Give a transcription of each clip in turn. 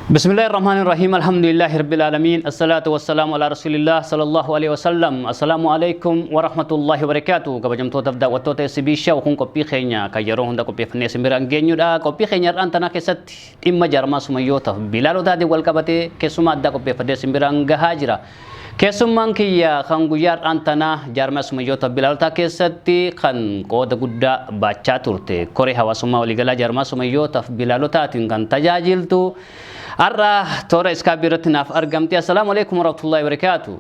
Bismillahirrahmanirrahim. Alhamdulillahi rabbil alamin. Assalatu wassalamu ala Rasulillah sallallahu alaihi wasallam. Assalamu alaikum warahmatullahi wabarakatuh. Kabajamtootaaf daawwattoota SB Show, kun qophii keenya kan yeroo hunda qopheeffannee isin biraan geenyudha. Qophii keenya har'aan tanaa keessatti dhimma jaarmaa sumayyootaaf bilaalootaatiin wal qabatee keessummaa addaa qopheeffadhee isin biraan gahaa jira. Keessummaan kiyya kan guyyaa har'aan tanaa jaarmaa sumayyootaaf bilaalotaa keessatti kan qooda guddaa baachaa turte, koree hawaasummaa waliigalaa jaarmaa sumayyootaaf bilaalotaatiin kan tajaajiltu, har'a toora Skype irratti naaf argamti. Assalaamu alaikum warahmatullahi wabarakaatu.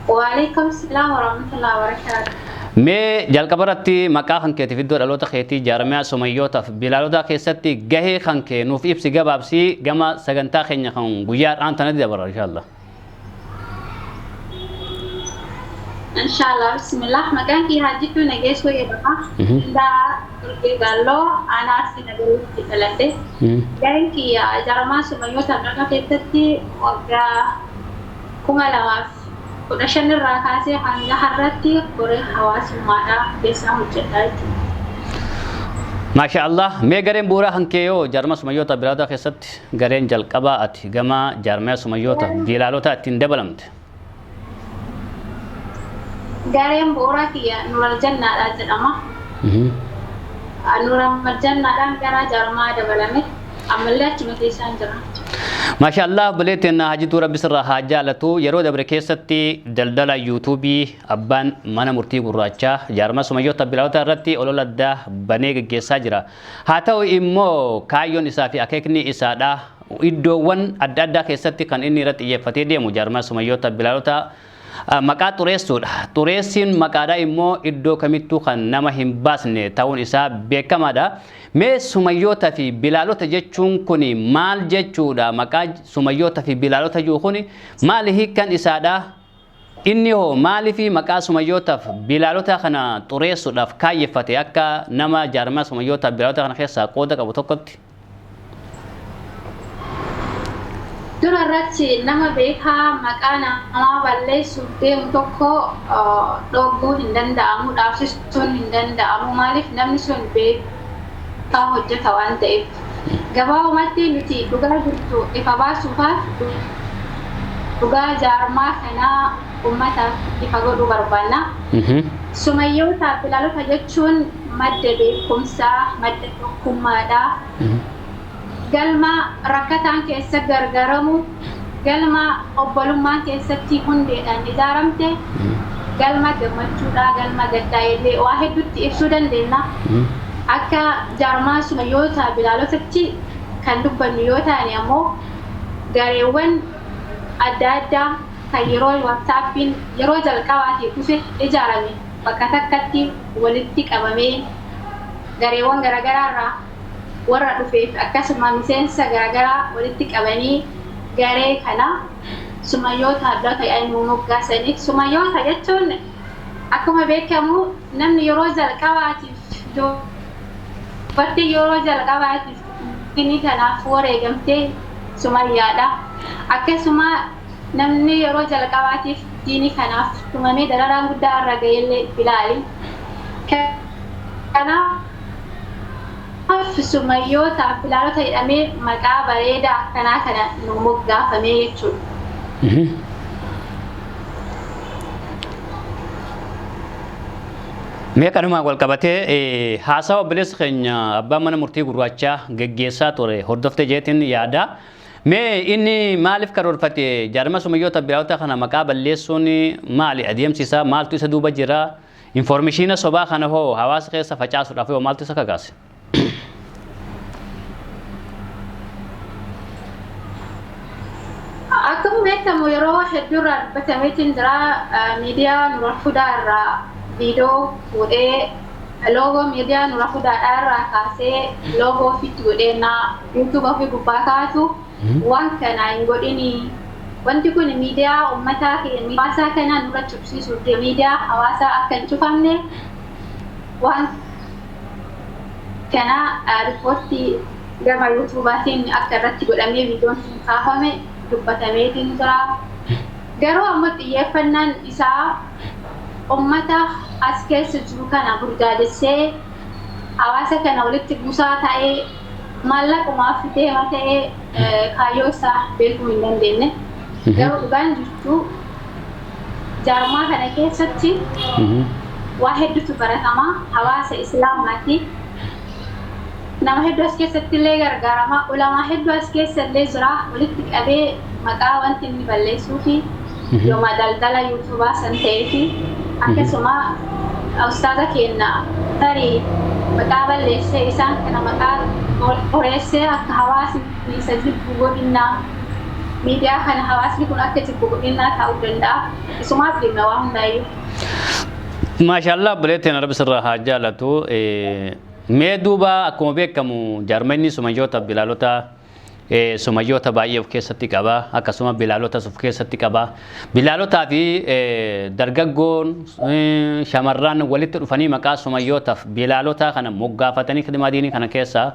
Waalaikum salaam warahmatullahi wabarakatuh. Mee jalqaba irratti maqaa kan keetiif iddoo dhaloota keetii, jaarmiyaa sumayyootaaf bilaalotaa keessatti gahee kan kee nuuf ibsi, gabaabsii gama sagantaa keenya kan guyyaa har'aan tanatti dabarra, inshallah. Inshallah, bismillah. Maqaan kiyya Hajjituu Nageessoo jedhama. Hundaa Turkee Gaalloo, aanaa Arsii Nagaleetti dhaladhe. Gaheen kiyya jaarmaa sumayyoota dhaloota keessatti waggaa 2015 irraa kaasee hanga har'aatti koree hawaasummaadhaa keessaa hojjedha jechuudha. Maasha Allah. Mee gareen bu'uuraa kan kee yoo jaarmaa sumayyoota bilaalotaa keessatti gareen jalqabaa ati gama jaarmaa sumayyoota bilaalotaa ittiin dabalamte? Gareen bu'uuraa kiyya Nuural Jannaadha jedhama. Nuural Jannaadhaan gara jaarmaa dabalame. Ammallee achuma keessaan jira. Maasha Allah, obboleettiin Hajituu, Rabbi sirraa haa jaalatu. Yeroo dabre keessatti daldala yuutuubii abbaan mana murtii gurraachaa jaarmaa sumayyoota bilaalotaa irratti olola addaa banee geggeessaa jira. Haa ta'u immoo kaayyoon isaa fi akeekni isaadha. Iddoowwan adda addaa keessatti kan inni irratti xiyyeeffatee deemu jaarmaa sumayyoota bilaalotaa maqaa xureessuudha. Xureessiin maqaadhaa immoo iddoo kamittuu kan nama hin baasne ta'uun isaa beekamaadha. Mee sumayyoota fi bilaalota jechuun kun maal jechuudha? Maqaa sumayyoota fi bilaalota jiru kun maali hiikkan isaadha? Inni hoo maaliif maqaa sumayyootaaf bilaalota kana xureessuudhaaf kaayyeffate akka nama jaarmaa sumayyootaaf bilaalota kana keessaa qooda qabu tokkotti? Dura irratti nama beekaa maqaa namaa balleessuuf deemu tokko dhogguu hin danda'amu, dhaabsisuun hin danda'amu. Maaliif? Namni sun beekaa hojjeta waan ta'eef. Gabaabumatti nuti dhugaa jirtu ifa baasuufaaf, dhugaa jaarmaa kanaa uummataaf ifa godhuu barbaanna. Sumayyootaa fi bilaalota jechuun madda beekumsaa, madda tokkummaadha. Galma rakkataan keessa gargaramu, galma obbolummaan keessatti hundeedhaan ijaaramte, galma gammachuudha, galma gaddaa illee waa hedduutti ibsuu dandeenya. Akka jaarmaa sumayyoota bilaalotatti kan dubbannu yoo taane ammoo, gareewwan adda addaa kan yeroo WhatsAppiin yeroo jalqabaatiif dhufe ijaarame bakka takkatti walitti qabamee, gareewwan garaagaraa irraa warra dhufeef akkasuma miseensa garaagaraa walitti qabanii garee kana sumayyoota adda ta'an nu moggaasaniif. Sumayyoota jechuun akkuma beekamu namni yeroo jalqabaatiif, dubartii yeroo jalqabaatiif inni kanaaf wareegamtee sumayyaadha. Akkasuma namni yeroo jalqabaatiif diinii kanaaf tumamee dararaan guddaa irra ga'ellee Bilaali. Kanaaf sumayyootaaf bilaalota jedhamee maqaa bareedaa akkanaa kana nu moggaafamee jechuudha. Mee kanumaan wal qabatee haasawa obboleessi keenya abbaan mana murtii gurraachaa geggeessaa ture hordofte jeetiin yaada. Mee inni maaliif karoorfate jaarma sumayyoota bilaalota kana maqaa balleessuun? Maali adeemsi isaa? Maaltu isa duuba jira? Information sobaa kana hoo hawaasa keessa facaasuudhaaf hoo maaltu isa kakaase? Akkuma beekamu yeroo hedduu irraa dubbatameetiin jira. Miidiyaa Nura Hudaa irraa viidiyoo fuudhee, loogoo miidiyaa Nura Hudaadhaa irraa kaasee loogoo ofiitti godhee naa YouTube ofii gubbaa kaatu, waan kana hin godhinii. Wanti kun miidiyaa uummataa hawaasaa kana nurra cufsiisuuf, miidiyaa hawaasaa akka hin cufamne waan kana riippoortii gama yuutuubaatiin akka irratti godhamee viidiyoon sun kaafame dubbatameetiin jira. Garuu ammoo xiyyeeffannaan isaa ummata as keessa jiru kana burjaajessee hawaasa kana walitti buusaa ta'ee Maallaqumaaf deema ta'ee kaayyoo isaa beekuu hin dandeenye. Garuu dhugaan jirtu jaarmaa kana keessatti waa hedduutu baratama. Hawaasa Islaamaati. Nama hedduu as keessatti illee gargaarama. Ulamaa hedduu as keessa illee jira. Walitti qabee maqaa wanti inni balleessuu fi yooma daldala yuutuubaa san ta'ee fi akkasuma ustaaza keenya tarii maqaa balleessee isaan kana maqaa qoreessee akka hawaasni isa jibbu godhinnaa, miidiyaa kana hawaasni kun akka jibbu godhinnaa ta'uu danda'a. Isumaaf deemna waa hundaayyuu. Maashaallah, obboleettiin, Rabbi sirraa haa jaalatu. Mee duuba, akkuma beekamu jaarmanni sumayyoota bilaalota sumayyoota baay'ee of keessatti qaba, akkasuma bilaalotas of keessatti qaba. Bilaalotaa fi dargaggoon shamarran walitti dhufanii maqaa sumayyootaaf bilaalota kana moggaafatanii khidmaa diinii kana keessa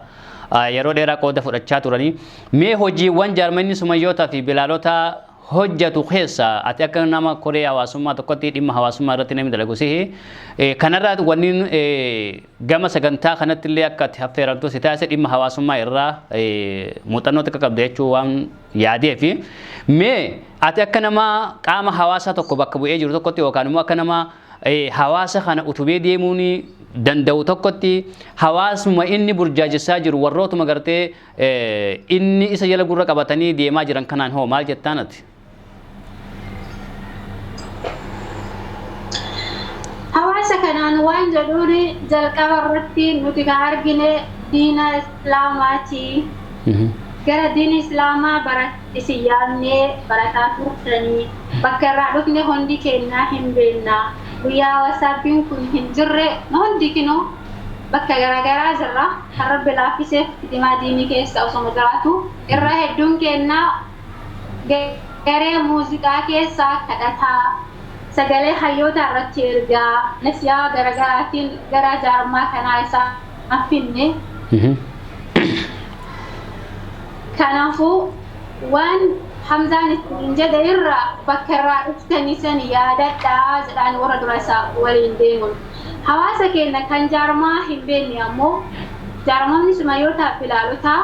yeroo dheeraa qooda fudhachaa turanii. Mee hojiiwwan jaarmanni sumayyootaa fi bilaalota hojjetu keessa ati akka nama koree hawaasummaa tokkotti dhimma hawaasummaa irratti namni dalagu sihi, kanarraa wanni gama sagantaa kanatti illee akka ati affeeramtu si taasise dhimma hawaasummaa irraa muuxannoo xiqqaa qabda jechuu waan yaadee fi mee ati akka nama qaama hawaasaa tokko bakka bu'ee jiru tokkotti yookaan immoo akka nama hawaasa kana utubee deemuun danda'u tokkotti, hawaasuma inni burjaajessaa jiru warrootuma gartee inni isa jala gurra qabatanii deemaa jiran kanaan hoo maal jettaan ati? Hawaasa kanaan waan jedhuun, jalqaba irratti nuti kan argine diina Islaamaati. Gara diina Islaamaa bara isin yaadnee barataa turtanii bakka irraa dhufne hundi keenyaa hin beekna. Guyyaa wasaabbiin kun hin jirre nu hundi kinuu bakka garaagaraa jirra. Kan Rabbi laaffiseef himaa diinii keessa osoma jiraatu irra hedduun kennaa garee muuziqaa keessaa kadhataa, sagalee hayyoota irratti ergaa nasiyaa garaagaraatiin gara jaarmaa kanaa isaan finne. Kanaafuu waan Hamzaan ittiin jedhe irraa bakka irraa dhuftanii san yaadadhaa jedhaan warra dura isaa waliin deemuun. Hawaasa keenya kan jaarmaa hin beekne ammoo jaarmoonni sumayyootaa bilaalotaa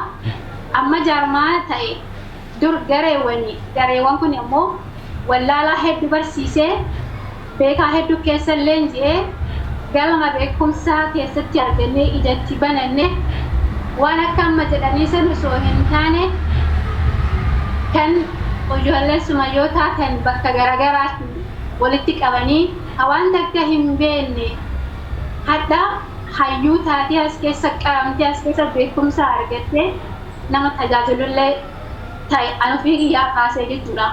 amma jaarmaa ta'e, dur gareewwani. Gareewwan kun ammoo wallaalaa hedduu barsiisee, beekaa hedduu keessa leenji'ee, galma beekumsaa keessatti argannee ijatti bananne waan akka amma jedhanii san osoo hin taane, kan ijoollee sumayyootaa kan bakka garagaraatti walitti qabanii waan takka hin beekne hadha hayyuu taatee as keessa qaramtee, as keessa beekumsa argattee nama tajaajilullee ta'e an ofii kiyyaa kaasee jechuudha.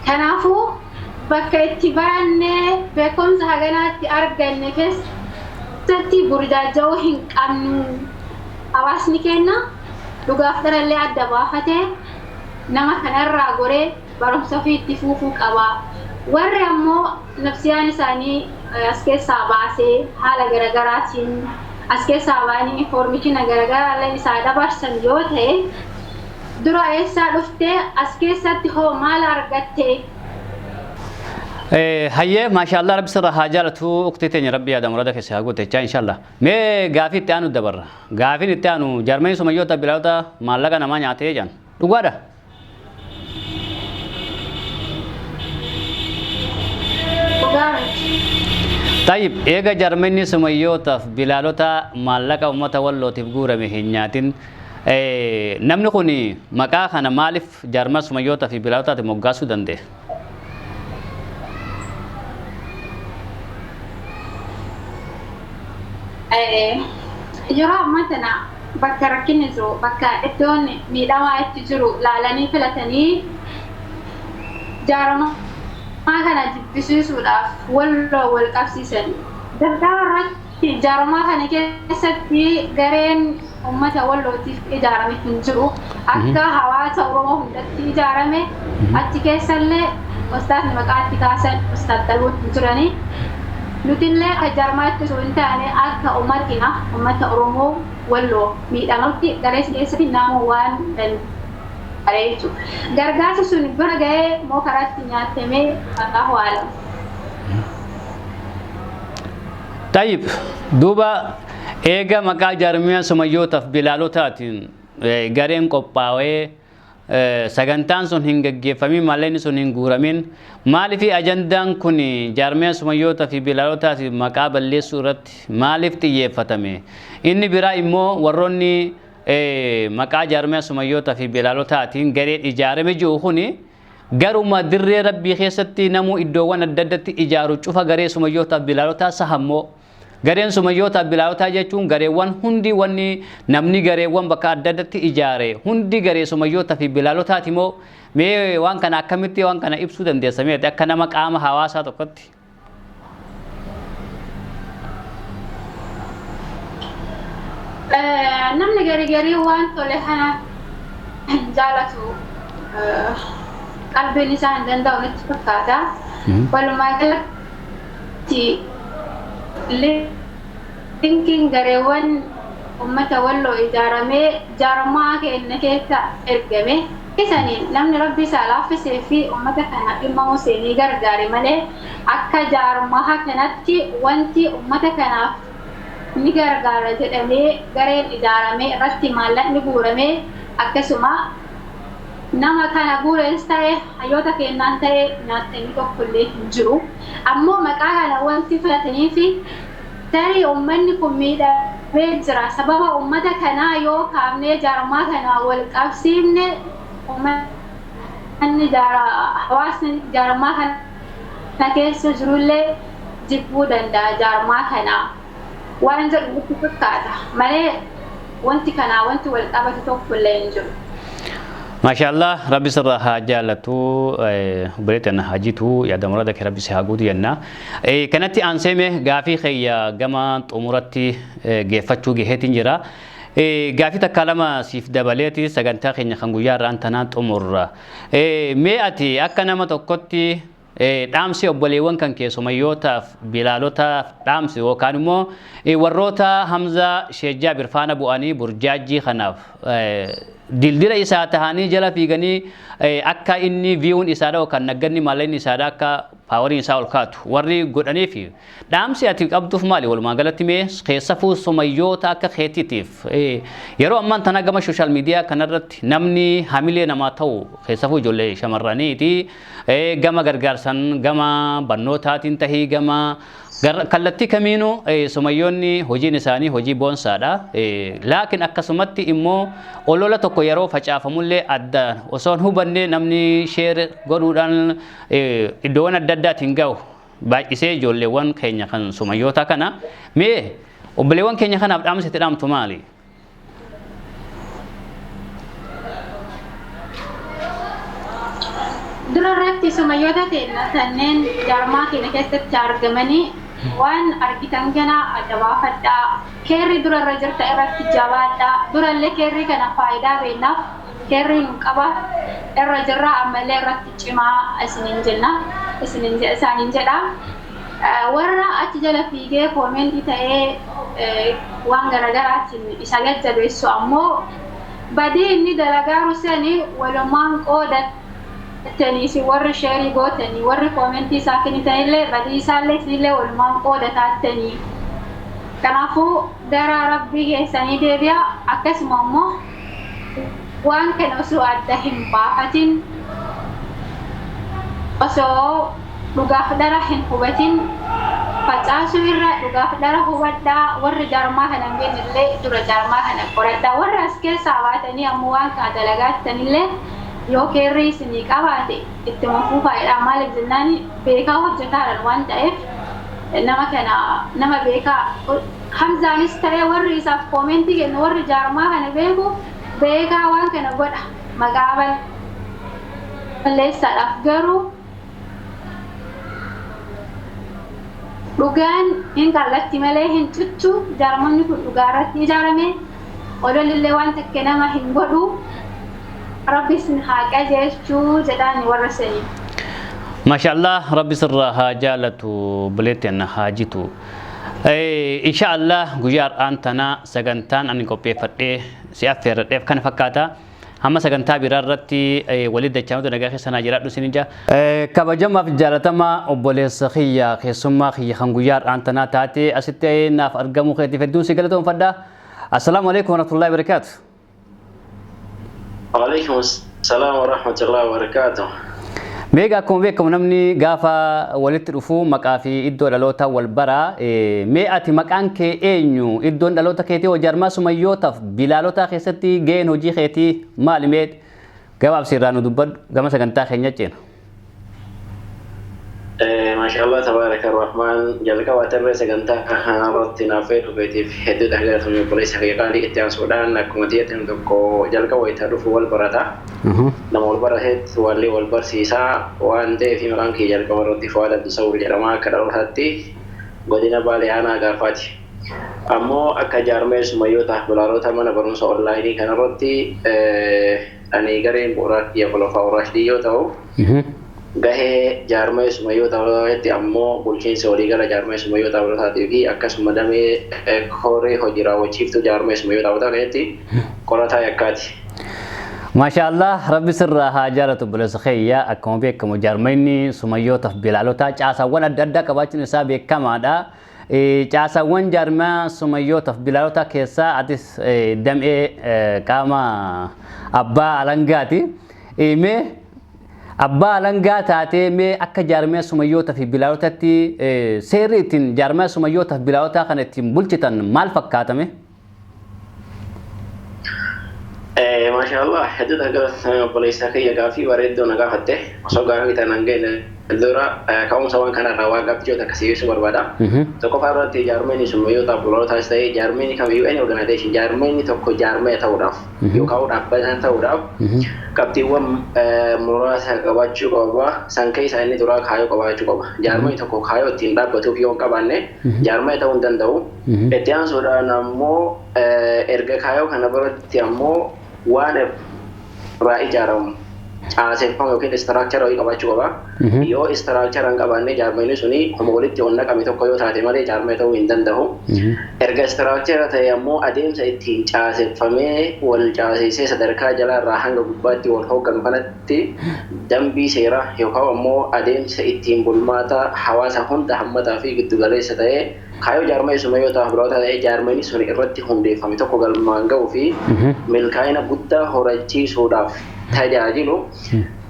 Kanaafuu bakka itti barannee beekumsa haganaatti arganne keessatti burjaaja'uu hin qabnu. Hawaasni keenya dhugaaf dharallee adda baafatee nama kanarraa goree barumsa ofii itti fuufuu qaba. Warri ammoo nafsiyaan isaanii as keessaa baasee haala garagaraatiin as keessaa ba'anii information garagaraa isaa dabarsan yoo ta'e, dura eessaa dhuftee, as keessatti hoo maal argatte? Hayyee, maashaallah, Rabbi sirra haa jaalatu. Uqtii teenya Rabbi yaada murada keessa haa guute jechaa, inshallah. Mee gaafii itti aanu dabarra. Gaafiin itti aanu, jaarmanii sumayyoota bilaalota maallaqa namaa nyaatee jedhan. Dhugaadha? Dhugaa miti. Tayyib, eega jaarmanni sumayyootaaf bilaalota maallaqa uummata Wallootiif guurame hin nyaatin, namni kun maqaa kana maaliif jaarmaa sumayyootaa fi bilaalotaati moggaasuu danda'e? Yeroo ammaa tana bakka rakkinni jiru, bakka iddoon miidhamaa itti jiru laalanii filatanii jaarmaa kana jibbisiisuudhaaf Walloo wal qabsiisan. Jalqaba irratti jaarmaa kana keessatti gareen uummata Wallootiif ijaarame hin jiru. Akka hawaasa Oromoo hundatti ijaarame. Achi keessallee ustaasni maqaa itti kaasan ustaas Xaluut hin jirani. Nutillee akka jaarmaatti osoo hin taane akka uummatina uummata Oromoo Walloo miidhamutti garee keessatti nama waan danda'e jechuudha. Gargaarsi sun bira ga'ee moo karaatti nyaatamee, Allahu a'lam. Tayyib, duuba Eega maqaa jaarmiyaa sumayyootaaf bilaalotaatiin gareen qophaa'ee sagantaan sun hin gaggeeffamin, maallaqni sun hin guuramin, maaliif ajandaan kun jaarmiyaa sumayyootaa fi bilaalotaatiif maqaa balleessuu irratti maaliif xiyyeeffatame? Inni biraa immoo warroonni maqaa jaarmiyaa sumayyootaa fi bilaalotaatiin gareen ijaarame jiru kuni garuma dirree rabbii keessatti namuu iddoowwan adda addatti ijaaru cufa garee sumayyootaa fi bilaalotaa sahammoo gareen sumayyootaa fi bilaalotaa jechuun gareewwan hundi wanni namni gareewwan bakka adda addatti ijaare hundi garee sumayyootaa fi bilaalotaati moo mee waan kana akkamitti waan kana ibsuu dandeessa mee akka nama qaama hawaasaa tokkotti? Namni garii garii waan tole kana hin jaalatu, qalbiin isaa hin danda'u natti fakkaata. Walumaa galatti linkiin gareewwan uummata walloo ijaaramee jaarmaa keenya keessa ergame isanii namni rabbi isaa laaffisee fi uummata kana dhimma seenii gargaare malee akka jaarmaa kanatti wanti uummata kanaaf ni gargaara jedhamee gareen ijaaramee irratti maallaqni guuramee akkasuma nama kana guureenis ta'e hayyoota kennaan ta'e nyaatanii tokkollee hin jiru. Ammoo maqaa kana wanti filatanii fi tarii uummanni kun miidhamee jira. Sababa uummata kanaa yoo kaafnee jaarmaa kana wal qabsiifne uummanni hawaasni jaarmaa kana keessa jirullee jibbuu danda'a jaarmaa kana. Waan jedhu nutti fakkaata malee wanti kanaa wanti wal qabate tokkollee hin jiru. Maashaallah, rabbi sirraa haa jaallatu, obboleettiin hajitu yaada murada kee rabbi si haa guutu jenna. Kanatti aansee mee gaafii kiyya gama xumuratti geeffachuu gaheetiin jira. Gaafii takka lama siif dabaleeti sagantaa keenya kan guyyaa irraan tanaa xumurra. Mee ati akka nama tokkotti dhaamsi obboleewwan kan kee sumayyootaaf bilaalotaaf dhaamsi yookaan immoo warroota Hamzaa Sheejjaa birfaana bu'anii burjaajjii kanaaf dildila isaa tahanii jala fiiganii akka inni viyuun isaadha yookaan nagganni maallaqni isaadha akka paawariin isaa ol kaatu warri godhanii fi dhaamsi ati qabduuf maali walumaa galatti mee keessafuu sumayyoota akka keetiitiif yeroo ammaan tana gama sooshaal miidiyaa kanarratti namni hamilee namaa ta'u keessafuu ijoollee shamarraniiti gama gargaarsan gama barnootaatiin tahii gama kallattii kamiinuu sumayyoonni hojiin isaanii hojii boonsaadha. Laakiin akkasumatti immoo olola tokko yeroo facaafamullee adda osoo hin hubanne namni share godhuudhaan iddoowwan adda addaatiin gahu baay'isee ijoolleewwan keenya kan sumayyoota kana mee obboleewwan keenya kanaaf dhaamsi itti dhaamtu maali? Dura irratti sumayyoota keenya kanneen jaarmaa keenya keessatti argamanii waan argitan kana adda baafadhaa. Keerri dura irra jirta irratti jabaadhaa. Durallee keerri kana faayidaa beeknaaf keerri nu qaba irra jirra ammallee irratti cimaa isiniin jenna isiniin isaaniin jedha. Warra achi jala fiigee koomentii ta'ee waan garaagaraatiin isa jajjabeessu ammoo badii inni dalagaaru sani walumaan qoodatanii isin warri sheerii gootanii warri koomentii isaa kennitanillee badii isaallee isinillee walumaan qoodataattanii. Kanaafuu gara rabbii keessanii deebi'a akkasuma immoo waan kana osoo adda hin baafatin osoo dhugaaf dhara hin hubatin facaasuu irra dhugaaf dhara hubadhaa warri jaarmaa kana hin beeknellee dura jaarmaa kana qoradhaa warri as keessaa baatanii ammoo waan kana dalagaattanillee yoo keerri isinii qabaate ittuma fuufaadha maaliif jennaan beekaa hojjetaadhaan waan ta'eef nama kana nama beekaa Hamzaanis ta'ee warri isaaf koomentii kennu warri jaarmaa kana beeku beekaa waan kana godha maqaa balleessaadhaaf garuu dhugaan hin qallatti malee hin ciccu jaarmonni kun dhugaa irratti ijaarame ololillee waan takka nama hin godhu rabbi isin haa qajeelchuu jedhaan warra sanii. Maashaallah, rabbi sirraa haa jaalatu obboleettiin haa jitu. Inshaallah guyyaa har'aan tana sagantaan ani qopheeffadhee si affeerradheef kana fakkaata. Hamma sagantaa biraa irratti walitti dachaanutu nagaa keessa naa jiraadhu isin ija. Kabajamaaf jaalatamaa obboleessa kiyya, keessummaa kiyya kan guyyaa har'aan tanaa taate, asitti naaf argamuu keetiif hedduun si galatoomfadha. Assalaamu alaikum warahmatullahi wabarakaatu. Waalaikum salaam wa rahmatullahi wa barakatuh. Meegaa akkuma beekamu namni gaafa walitti dhufu maqaa fi iddoo dhalootaa wal bara. Mee ati maqaan kee eenyu? Iddoon dhaloota keetii hojii armaa sumayyootaaf bilaalotaa keessatti gaheen hojii keetii maali? Mee gabaabsi irraa nu dubbadhu, gama sagantaa keenya ceena. Maashaallah, tabaaraka rahmaan. Jalqaba tarree sagantaa kanarratti naaf dhufeetiif hedduu galatoomi, obboleessa kiyya qaalii. Itti aansuudhaan akkuma tiyyatti tokko jalqaba wayita dhufu wal barata. Nama wal baratetti wallee wal barsiisaa waan ta'eef, maqaan kiyya jalqaba irratti Fuwaad Abdusawur jedhama. Akka dhalootaatti godina Baalee, aanaa Gaafaati. Ammoo akka jaarmee sumayyootaaf bilaalota mana barumsa onlaayinii kanarratti ani gareen bu'uuraa kiyya Khulafaa Raashidii yoo ta'u, gahee jaarmee sumayyoota irratti ammoo bulchiinsa waliigala jaarmee sumayyoota bilootaatii fi akkasuma damee koree hojii raawwachiiftuu jaarmee sumayyoota bilootaa keessatti qorataa yakkaati. Maashaallah, rabbi sirraa haa jaalatu, obboleessa keeyya. Akkuma beekamu jaarmayni sumayyootaaf bilaalotaa caasaawwan adda addaa qabaachuun isaa beekamaadha. Caasaawwan jaarmaa sumayyootaaf bilaalotaa keessaa atis damee qaama abbaa alangaati. Mee abbaa alangaa taatee, mee akka jaarmee sumayyoota fi bilaalotatti seerri ittiin jaarmee sumayyoota fi bilaalotaa kana ittiin bulchitan maal fakkaatame? Maashaallah, hedduu galatoomi, obboleessa kiyya. Gaafii bareedduu na gaafatte. Osoo gaafii tanaan geenye dura ka'umsa waan kanarraa waan qabxiyoota akkasii ibsuu barbaada. Tokkoffaa irratti jaarmeen sumayyoota bilaalootaas ta'ee jaarmeen kamiyyuu, any organization, jaarmeen tokko jaarmee ta'uudhaaf yookaan dhaabbata ta'uudhaaf qabxiiwwan muraasa qabaachuu qaba. San keessaa inni duraa kaayyoo qabaachuu qaba. Jaarmeen tokko kaayyoo ittiin dhaabbatuuf yoo hin qabaanne jaarmee ta'uu hin danda'u. Itti aansuudhaan ammoo erga kaayyoo kana biratti ammoo waan irraa ijaaramu caaseffama yookiin structure wayii qabaachuu qaba. Yoo structure hin qabaanne jaarmeen suni homa walitti ol naqame tokko yoo taate malee jaarmee ta'uu hin danda'u. Erga structure ta'e ammoo adeemsa ittiin caaseffamee wal caasisee sadarkaa jalaarraa hanga gubbaatti wal hoogganu kanatti dambii seeraa yookaan ammoo adeemsa ittiin bulmaata hawaasa hunda hammataa fi giddugaleessa ta'ee kaayyoo jaarmee sumayyootaaf biroota ta'ee jaarmeen sun irratti hundeeffame tokko galmaan ga'uu fi milkaa'ina guddaa horachiisuudhaaf tajaajilu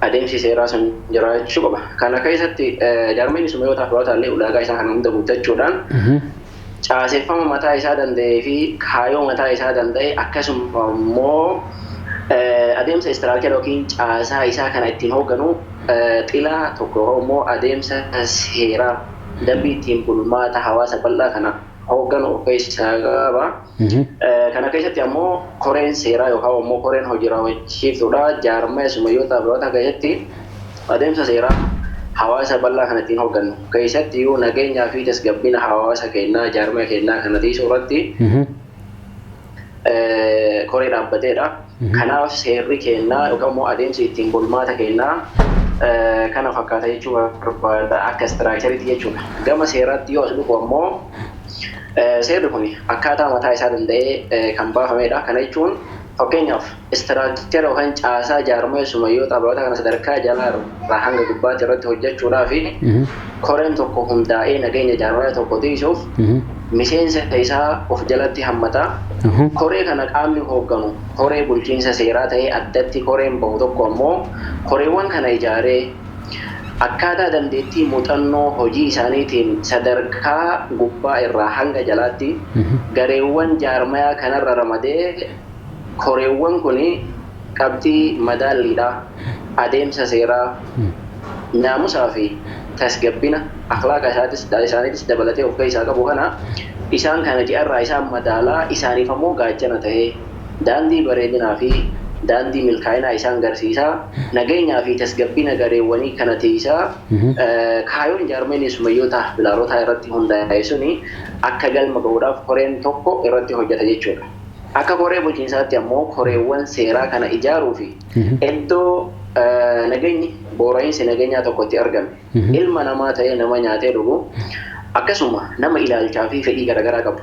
adeemsi seeraa sun jiraachuu qaba. Kana keessatti jaarmeen sumayyootaaf biroota illee ulaagaa isaa kana hunda guuttachuudhaan caaseffama mataa isaa danda'ee fi kaayyoo mataa isaa danda'e, akkasuma immoo adeemsa structure yookiin caasaa isaa kana ittiin hoogganu xilaa tokko immoo adeemsa seeraa dambii ittiin bulmaata hawaasa bal'aa kana hoogganu of keessaa qaba. Kana keessatti ammoo koreen seeraa yookaan ammoo koreen hojii raawwachiiftuudha. Jaarmee sumayyoota biroota keessatti adeemsa seeraa hawaasa bal'aa kana ittiin hooggannu keessatti iyyuu nageenyaa fi tasgabbina hawaasa keenyaa, jaarmee keenyaa kana tiisuu irratti koree dhaabbateedha. Kanaaf seerri keenyaa yookaan immoo adeemsi ittiin bulmaata keenyaa kana fakkaata jechuu barbaada, akka structureitti jechuudha. Gama seeraatti yoo as dhufu ammoo seerri kun akkaataa mataa isaa danda'ee kan baafamedha. Kana jechuun fakkeenyaaf structure yookaan caasaa jaarmee sumayyoota biroota kana sadarkaa jalaa irraa hanga gubbaatti irratti hojjechuudhaa fi koreen tokko hundaa'ee nageenya jaarmee tokko tiisuuf miseensa isaa of jalatti hammata. Koree kana qaamni hoogganu koree bulchiinsa seeraa ta'ee, addatti koreen bahu tokko ammoo koreewwan kana ijaaree akkaataa dandeettii muuxannoo hojii isaaniitiin sadarkaa gubbaa irraa hanga jalaatti gareewwan jaarmayaa kanarra ramadee, koreewwan kun qabxii madaalliidha, adeemsa seeraa, naamusaa fi tasgabbina akhlaaqa isaaniitis dabalatee of keessaa qabu kana isaan kana ji'arraa isaan madaalaa, isaaniif ammoo gaachana ta'ee daandii bareedinaa fi daandii milkaa'inaa isaan garsiisaa, nageenyaa fi tasgabbina gareewwanii kana tiisaa, kaayoon jaarmeen sumayyoota bilaalotaa irratti hundaa'e suni akka galma ga'uudhaaf koreen tokko irratti hojjeta jechuudha. Akka koree bulchiinsaatti ammoo koreewwan seeraa kana ijaaruu fi iddoo nageenyi boora'iinsi nageenyaa tokko itti argame, ilma namaa ta'ee nama nyaatee dhugu, akkasuma nama ilaalchaa fi fedhii garaagaraa qabu.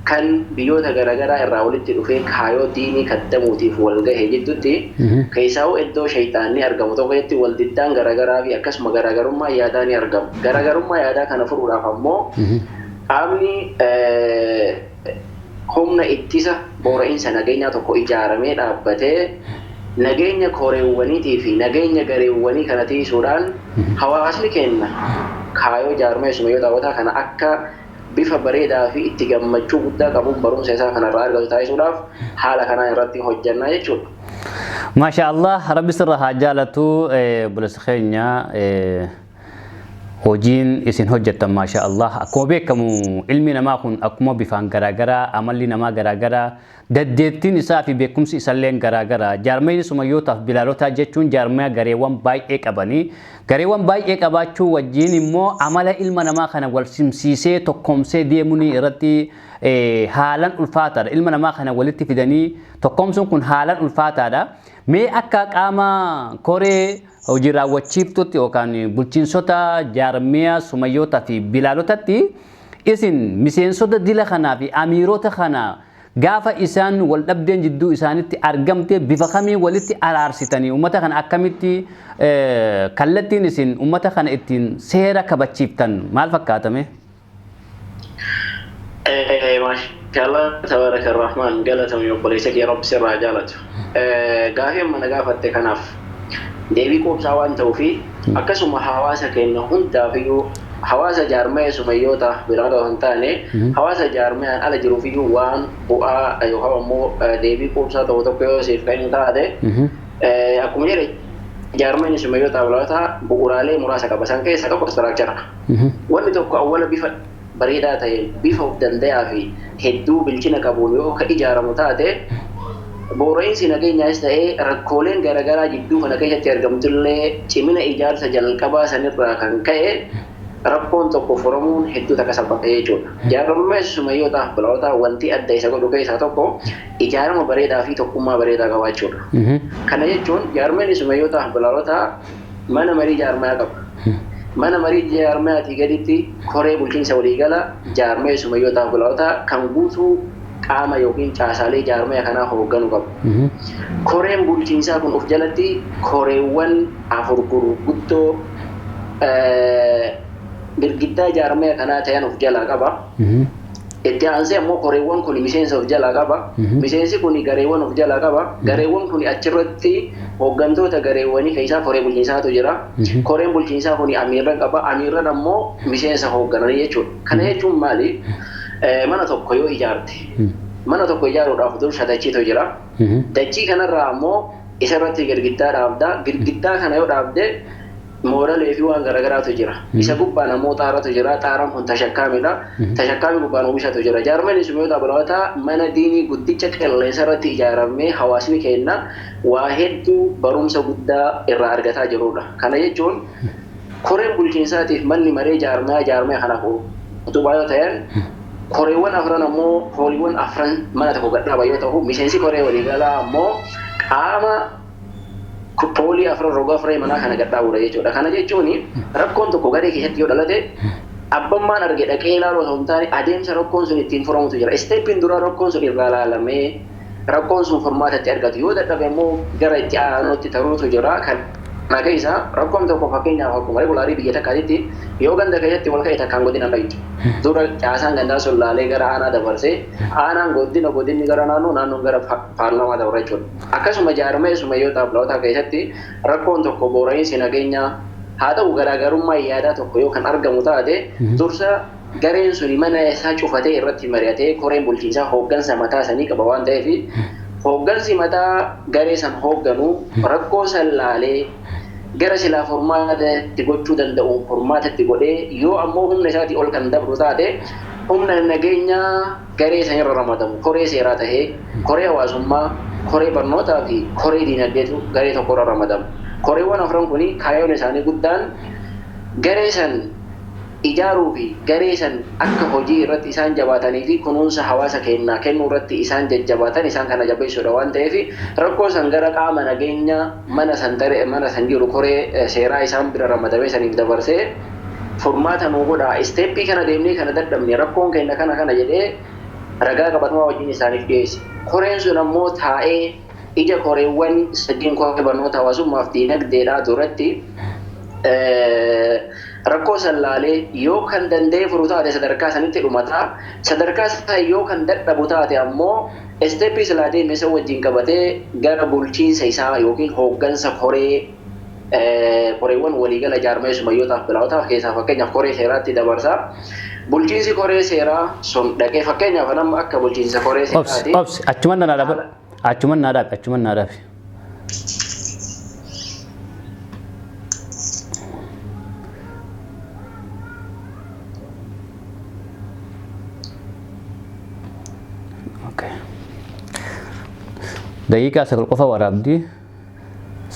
Kan biyyoota garaagaraa irraa walitti dhufee kaayoo diinii kaddamuutiif wal gahe jidduutti keessaa'uu iddoo shayxaanni argamu tokkotti wal diddaan garaagaraa fi akkasuma garaagarummaa yaadaa ni argamu. Garaagarummaa yaadaa kana furuudhaaf ammoo qaamni humna ittisa boora'insa nageenyaa tokko ijaaramee dhaabbatee nageenya koreewwaniitii fi nageenya gareewwanii kana tiisuudhaan hawaasni keenya kaayoo jaarmee sumayyoota hawwataa kana akka bifa bareedaa fi itti gammachuu guddaa qabuun barumsa isaa kanarraa argatu taasisuudhaaf haala kanaan irratti hojjannaa jechuudha. Maasha Allah, rabbi sirra haa jaalatu obboleessa keenya. Hojiin isin hojjettan maasha Allah, akkuma beekamu ilmi namaa kun akkuma bifaan garaagaraa, amalli namaa garaagaraa, dandeettiin isaa fi beekumsi isaallee garaagaraa. Jaarmayni sumayyootaaf bilaalotaa jechuun jaarmaya gareewwan baay'ee qabanii, gareewwan baay'ee qabaachuu wajjin immoo amala ilma namaa kana wal simsiisee tokkoomsee deemuun irratti haalan ulfaataadha. Ilma namaa kana walitti fidanii tokkoomsuun kun haalan ulfaataadha. Mee akka qaama koree hojii raawwachiiftutti yookaan bulchiinsota jaarmiyaa sumayyootaa fi bilaalotatti, isin miseensota dila kanaa fi amiirota kana gaafa isaan wal dhabdeen jidduu isaanitti argamte bifa kamiin walitti araarsitanii, uummata kana akkamitti, kallattiin isin uummata kana ittiin seera kabachiiftan maal fakkaatame? Maashaallah, tabaraka rahmaan, galatami obboleessa kee, rabbi sirraa jaalatu. Gaafii amma na gaafatte kanaaf deebii quubsaa waan ta'uufi akkasuma hawaasa keenya hundaafiyyuu, hawaasa jaarmaya sumayyoota biraa hin taane, hawaasa jaarmayaan ala jiruufiyyuu waan bu'aa yookaan ammoo deebii quubsaa ta'u tokko yoo siif kan taate, akkuma jedhe jaarmayni sumayyoota bilaalotaa bu'uuraalee muraasa qaba. San keessaa tokko structure. Wanni tokko awwala bifa bareedaa ta'een, bifa of danda'aa fi hedduu bilchina qabuun yoo ka ijaaramu taate, boora'insi nageenyaas ta'ee rakkooleen garaagaraa jidduu kana keessatti argamtullee cimina ijaarsa jalqabaa sanirraa kan ka'e rakkoon tokko furamuun hedduu takka salphata jechuudha. Jaarmaya sumayyootaaf bilaalotaa wanti adda isa godhu keessaa tokko ijaarama bareedaa fi tokkummaa bareedaa qabaachuudha. Kana jechuun jaarmayni sumayyootaaf bilaalotaa mana marii jaarmayaa qaba. Mana marii jaarmayaatii gaditti koree bulchiinsa waliigala jaarmaya sumayyootaaf bilaalotaa kan guutuu qaama yookiin caasaalee jaarmaya kanaa hoogganu qabu. Koreen bulchiinsaa kun of jalatti koreewwan afur gurguddoo girgiddaa jaarmaya kanaa ta'an of jalaa qaba. Itti aansee ammoo koreewwan kun miseensa of jalaa qaba. Miseensi kun gareewwan of jalaa qaba. Gareewwan kun achirratti hooggantoota gareewwanii keessaa koree bulchiinsaatu jira. Koreen bulchiinsaa kun amiirran qaba. Amiirran ammoo miseensa hooggananii jechuudha. Kana jechuun maali? Mana tokko yoo ijaarte, mana tokko ijaaruudhaaf dursa dachiitu jira. Dachii kanarraa ammoo isarratti girgiddaa dhaabda. Girgiddaa kana yoo dhaabde mooralee fi waan garaagaraatu jira. Isa gubbaan ammoo xaaratu jira. Xaaraan kun tashakkaamidha. Tashakkaamii gubbaan oomishatu jira. Jaarmani sumayyoota bilaalotaa mana diinii guddicha qilleensa irratti ijaaramee hawaasni keenya waa hedduu barumsa guddaa irraa argataa jirudha. Kana jechuun koreen bulchiinsaatiif manni maree jaarmaya jaarmaya kanaaf utubaa yoo ta'an, koreewwan afran ammoo fooliiwwan afran mana tokko gadhaaba yoo ta'u, miseensi koree waliigalaa ammoo qaama poolii afran roga afree manaa kana gadhaabudha jechuudha. Kana jechuun rakkoon tokko garee keessatti yoo dhalate abbammaan arge dhaqee ilaaluu osoo hin taane adeemsa rakkoon sun ittiin furamutu jira. Step iin duraa rakkoon sun irraa ilaalamee rakkoon sun furmaata itti argatu, yoo dadhabe immoo gara itti aanutti taruutu jira. Kana keessa rakkoon tokko, fakkeenyaaf, akkuma regular biyya takkaatitti yoo ganda keessatti wal ka'e takkaan godina dhayitu. Dura caasaan gandaa sun laalee gara aanaa dabarsee, aanaan godina, godinni gara naannoo, naannoon gara paarlaamaa dabra jechuudha. Akkasuma jaarmee sumayyoota bilaalotaa keessatti rakkoon tokko, boora'iinsi nageenyaa haa ta'u, garaagarummaa yaadaa tokko yoo kan argamu taate, dursa gareen suni mana isaa cufatee irratti mari'atee, koreen bulchiinsaa hooggansa mataa sanii qaba waan ta'eef, hooggansi mataa garee san hoogganu rakkoo san laalee gara silaa furmaata itti gochuu danda'u furmaata itti godhee, yoo ammoo humna isaatii ol kan dabru taate, humna nageenyaa garee sanirra ramadamu, koree seeraa tahee, koree hawaasummaa, koree barnootaa fi koree diinagdeetu garee tokkorra ramadamu. Koreewwan afran kuni kaayyoon isaanii guddaan garee san ijaaruu fi garee san akka hojii irratti isaan jabaatanii fi kunuunsa hawaasa kennaa kennuu irratti isaan jajjabaatan isaan kana jabeessuudha waan ta'eef, rakkoo san gara qaama nageenya mana san tare mana san jiru koree seeraa isaan bira ramadamee saniif dabarsee, furmaata nuu godhaa, step ii kana deemnee kana dadhabne, rakkoon keenya kana kana jedhee. Ragaa qabatamaa wajjin isaaniif dhiyeessa. Koreen sun ammoo taa'ee ija koreewwan sadiin koree barnoota hawaasummaaf diinagdeedhaa duratti rakkoo san laalee yoo kan danda'ee furu taate sadarkaa sanitti dhumataa, sadarkaa isaa yoo kan dadhabu taate ammoo isteeppii silaa deeme isa wajjin qabatee gara bulchiinsa isaa yookiin hooggansa koree koreewwan waliigala jaarmaya sumayyootaaf bilaawotaaf keessaa fakkeenyaaf koree seeraatti dabarsa. Bulchiinsi koree seeraa sun dhaqee fakkeenyaaf nama akka bulchiinsa koree seeraati. Obsi achuman naa dhaabe achuman naa dhaabe achuman naa dhaabe. Daqiiqaa 9 qofa waraabdi.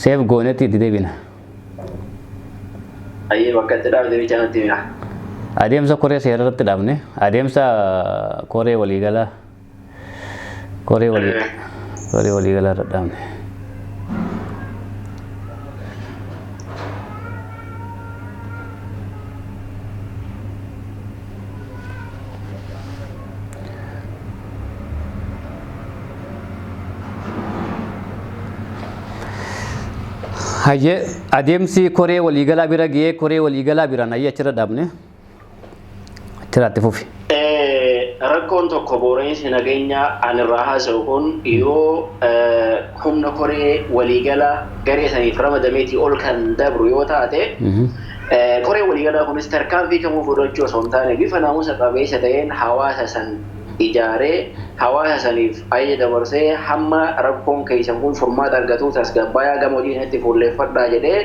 Seef goonetti itti deebina. Ayyee bakka itti dhaabde bichaa natti hima. Adeemsa koree seera irratti dhaabne adeemsa koree waliigalaa koree walii koree waliigalaa irra dhaabne. Hayyee adeemsi koree waliigalaa bira ga'ee koree waliigalaa biraan hayyee achirra dhaabne achirratti fufi. Rakkoon tokko boora'insi nageenyaa ani irraa haasa'u kun yoo humna koree waliigalaa garee saniif ramadameetii ol kan dabru yoo taate koree waliigalaa kunis tarkaanfii kamuu fudhachuu osoo hin taane bifa naamusa qabeessa ta'een hawaasa san ijaaree hawaasa saniif ajaja dabarsee hamma rakkoon keessan kun furmaata argatu tasgabbaayaa gama hojii isaatti fuulleeffadhaa jedhee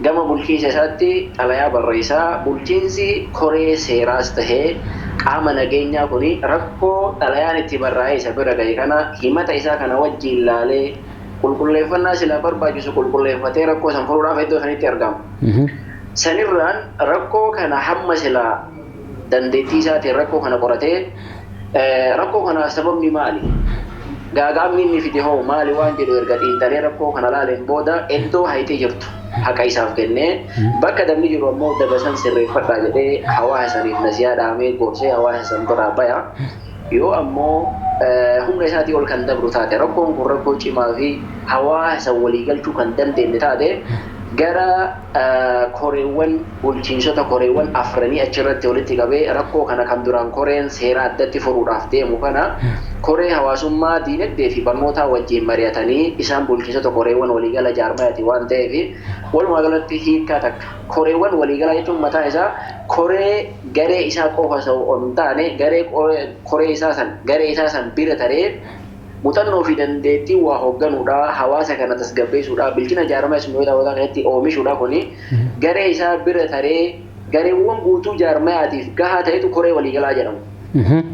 gama bulchiinsa isaatti xalayaa barreessaa. Bulchiinsi koree seeraas tahee qaama nageenyaa kun rakkoo xalayaan itti barraa'ee isa bira gahe kana himata isaa kana wajjiin laalee qulqulleeffannaa silaa barbaachisu qulqulleeffatee rakkoo san furuudhaaf iddoo sanitti argama. Sanirraan rakkoo kana hamma silaa dandeettii isaatiin rakkoo kana qoratee rakkoo kanaaf sababni maali? Gaaga'amni inni fide hoo maali waan jedhu erga xiinxalee rakkoo kana laaleen booda iddoo hayxee jirtu haqa isaaf kennee bakka dabni jiru ammoo daba san sirreeffadhaa jedhee hawaasa saniif nasiyaa dhaamee gorsee hawaasa san biraa baya. Yoo ammoo humna isaatii ol kan dabru taate rakkoon kun rakkoo cimaa fi hawaasa san walii galchuu kan dandeenye taate gara koreewwan bulchiinsota koreewwan afranii achirratti walitti qabee rakkoo kana kan duraan koreen seera addatti furuudhaaf deemu kana koree hawaasummaa diinagdee fi barnootaa wajjin mari'atanii isaan bulchiinsota koreewwan waliigala jaarmayaati waan ta'eef walumaa galatti hiikkaa takka koreewwan waliigalaa jechuun mataa isaa koree garee isaa qofa osoo hin taane garee koree isaa san garee isaa san bira taree muuxannoo fi dandeettii waa hoogganuudhaa hawaasa kana tasgabbeessuudhaa bilchina jaarmaya sumayyoota hawaasaa keessatti oomishuudhaa kuni garee isaa bira taree gareewwan guutuu jaarmayaatiif gahaa ta'etu koree waliigalaa jedhamu.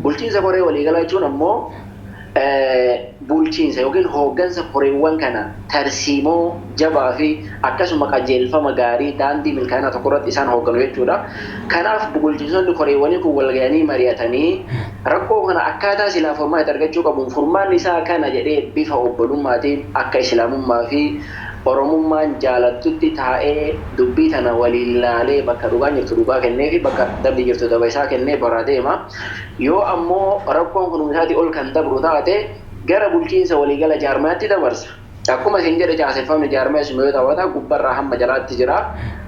Bulchiinsa koree waliigalaa jechuun ammoo bulchiinsa yookiin hooggansa koreewwan kana tarsiimoo jabaa fi akkasuma qajeelfama gaarii daandii milkaa'inaa tokko irratti isaan hoogganu jechuudha. Kanaaf bulchiinsonni koreewwanii kun wal ga'anii mari'atanii rakkoo kana akkaataa silaa furmaata argachuu qabuun furmaanni isaa kana jedhee bifa obbolummaatiin akka islaamummaa fi oromummaan jaalattutti taa'ee dubbii tana waliin laalee bakka dhugaan jirtu dhugaa kennee fi bakka dabdi jirtu daba isaa kennee baraa deema. Yoo ammoo rakkoon kun isaatii ol kan dabru taate gara bulchiinsa waliigala jaarmayaatti dabarsa. Akkuma isin jedhe caaseffamni jaarmaya sumayyoota hawwataa gubbarraa hamma jalaatti jira.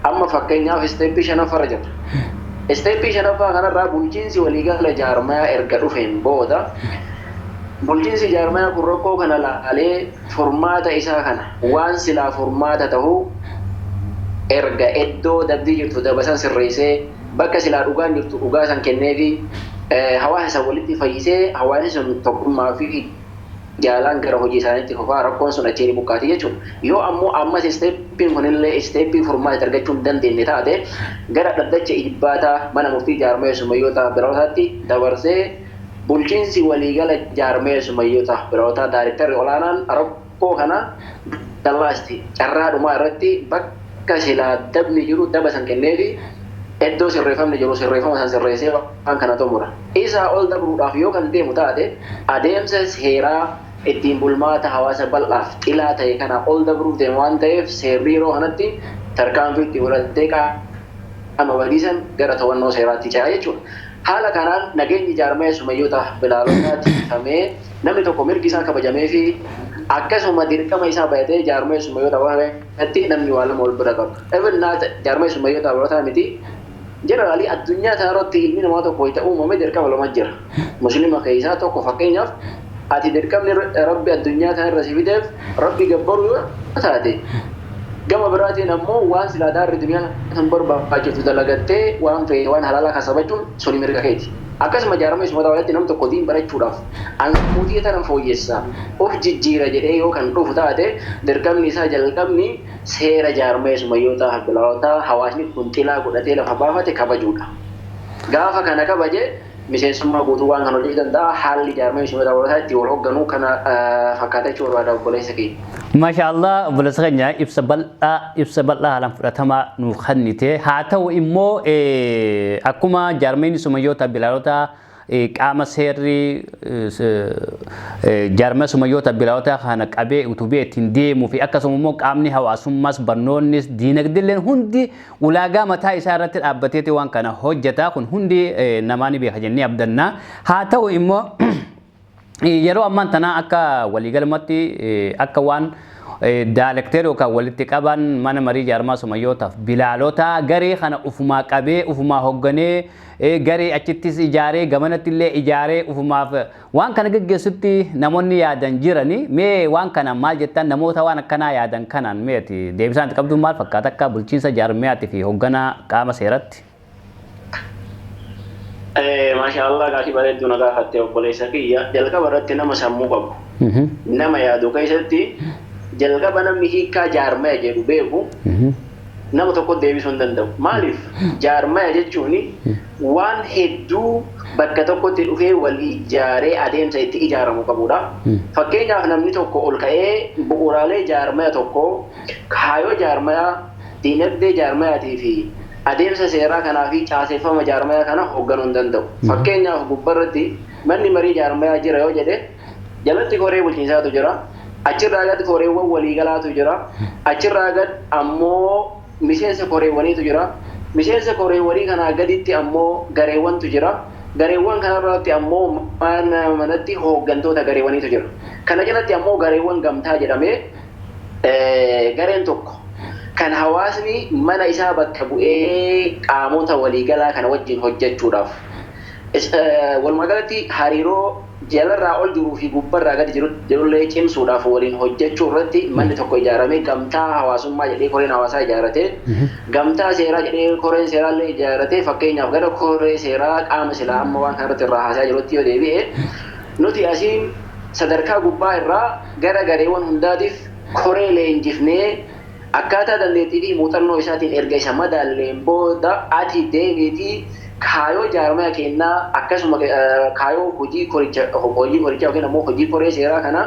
Amma fakkeenyaaf isteeppii shanaffarra jira. Isteeppii shanaffaa kanarraa bulchiinsi waliigala jaarmayaa erga dhufeen booda bulchiinsi jaarmayaa kun rakkoo kana laalee furmaata isaa kana waan silaa furmaata ta'u erga iddoo dabdii jirtu daba san sirreessee bakka silaa dhugaan jirtu dhugaa san kenneefi hawaasa san walitti fayyisee hawaasni sun tokkummaa fi jaalaan gara hojii isaaniitti fufaa rakkoon sun achiin buqqaati jechuudha. Yoo ammoo ammas isteeppiin kunillee isteeppii furmaata argachuu hin dandeenye taate gara dhaddacha ijibbaataa mana murtii jaarmaya sumayyoota birootaatti dabarsee bulchiinsi waliigala jaarmaya sumayyoota birootaa daarektarri olaanaan rakkoo kana dallaasti carraa dhumaa irratti bakka silaa dabni jiru daba san kenneefi iddoo sirreeffamni jiru sirreeffama san sirreessee waan kana xumura. Isaa ol dabruudhaaf yoo kan deemu taate adeemsa seeraa ittiin bulmaata hawaasa bal'aaf xilaa ta'e kana ol dabruuf deema waan ta'eef seerri yeroo kanatti tarkaanfii itti fudhattee qaama badiisan gara to'annoo seeraatti ce'a jechuudha. Haala kanaan nageenyi jaarmaya sumayyoota bilaalotaa tikfamee, namni tokko mirgi isaa kabajamee fi akkasuma dirqama isaa bayatee jaarmaya sumayyoota irratti namni waa lama wal bira qabu. Even naata jaarmaya sumayyoota bilaalotaa miti. Generally addunyaa kana irratti ilmi namaa tokko wayita uumame dirqama lama jira. Muslima keessaa tokko, fakkeenyaaf, ati dirqamni Rabbi addunyaa kana irra si fideef Rabbi gabbaruu yoo taate, gama biraatiin ammoo waan silaa daarri duniyaa kan barbaachisu dalagattee waan fe'e waan halaalaa kasabachuun suni mirga keeti. Akkasuma jaarmaya sumayyoota walitti nam tokko diin barachuudhaaf an sammuutii tanan fooyyessa, of jijjiira jedhee yoo kan dhufu taate, dirqamni isaa jalqabni seera jaarmaya sumayyoota bilaalotaa hawaasni kun xilaa godhatee lafa baafate kabajuudha. Gaafa kana kabaje miseensummaa guutuu waan kan hojjechuu danda'a. Haalli jaarmaya sumayyoota bilaalotaa itti wal hoogganuu kana fakkaata jechuu barbaada, obboleessa keenya. Maasha Allah, obboleessa keenya, ibsa bal'aa, ibsa bal'aa haalaan fudhatamaa nuuf kennite. Haa ta'u immoo akkuma jaarmeenyi sumayyoota bilaalota qaama seerri jaarmaya sumayyoota bilaalota kana qabee utubee ittiin deemuu fi akkasuma immoo qaamni hawaasummaas, barnoonnis, diinagdeelleen hundi ulaagaa mataa isaa irratti dhaabbateeti waan kana hojjeta. Kun hundi namaa ni beeka jennee abdanna. Haa ta'u immoo yeroo ammaan tana akka waliigalmatti akka waan daayirekteer yookaan walitti qaban mana marii jaarmaa sumayyootaaf bilaalota garee kana ufumaa qabee, ufumaa hoogganee, garee achittis ijaaree, gamanatti illee ijaaree, ufumaaf waan kana geggeessutti namoonni yaadan jirani. Mee waan kana maal jettan? Namoota waan akkanaa yaadan kanaan meeti deebisaan itti qabdu maal fakkaata akka bulchiinsa jaarmiyaatii fi hoogganaa qaama seeratti? Maasha Allah, gaafii bareedduu na gaafatte, obboleessa kiyya. Jalqaba irratti nama sammuu qabu, nama yaadu keessatti jalqaba namni hiikkaa jaarmaya jedhu beeku nama tokko deebisuu hin danda'u. Maaliif? Jaarmaya jechuun waan hedduu bakka tokkotti dhufee wal ijaaree adeemsa itti ijaaramu qabudha. Fakkeenyaaf, namni tokko ol ka'ee bu'uuraalee jaarmaya tokkoo, kaayoo jaarmayaa, diinagdee jaarmayaatii fi adeemsa seeraa kanaa fi caaseffama jaarmayaa kana hoogganuu hin danda'u. Fakkeenyaaf, gubbarratti manni marii jaarmayaa jira yoo jedhe, jalatti koree bulchiinsaatu jira. Achirraa gad koreewwan waliigalaatu jira. Achirraa gad ammoo miseensa koreewwaniitu jira. Miseensa koreewwanii kanaa gaditti ammoo gareewwantu jira. Gareewwan kanarratti ammoo mana manatti hooggantoota gareewwaniitu jira. Kana jalatti ammoo gareewwan gamtaa jedhamee gareen tokko kan hawaasni mana isaa bakka bu'ee qaamota waliigalaa kana wajjin hojjechuudhaaf walumaa galatti hariiroo jalarraa ol jiruu fi gubbarraa gadi jirullee cimsuudhaaf waliin hojjechuu irratti manni tokko ijaaramee, gamtaa hawaasummaa jedhee koreen hawaasaa ijaaratee, gamtaa seeraa jedhee koreen seeraallee ijaaratee. Fakkeenyaaf, gara koree seeraa qaama silaa amma waan kanarratti irraa haasaa jirutti yoo deebi'e, nuti asiin sadarkaa gubbaa irraa gara gareewwan hundaatiif koree leenjifnee, akkaataa dandeettii fi muuxannoo isaatiin erga isa madaalleen booda, ati deemiitii kaayoo jaarmaya kennaa, akkasuma kaayoo hojii korichaa yookiin ammoo hojii koree seeraa kana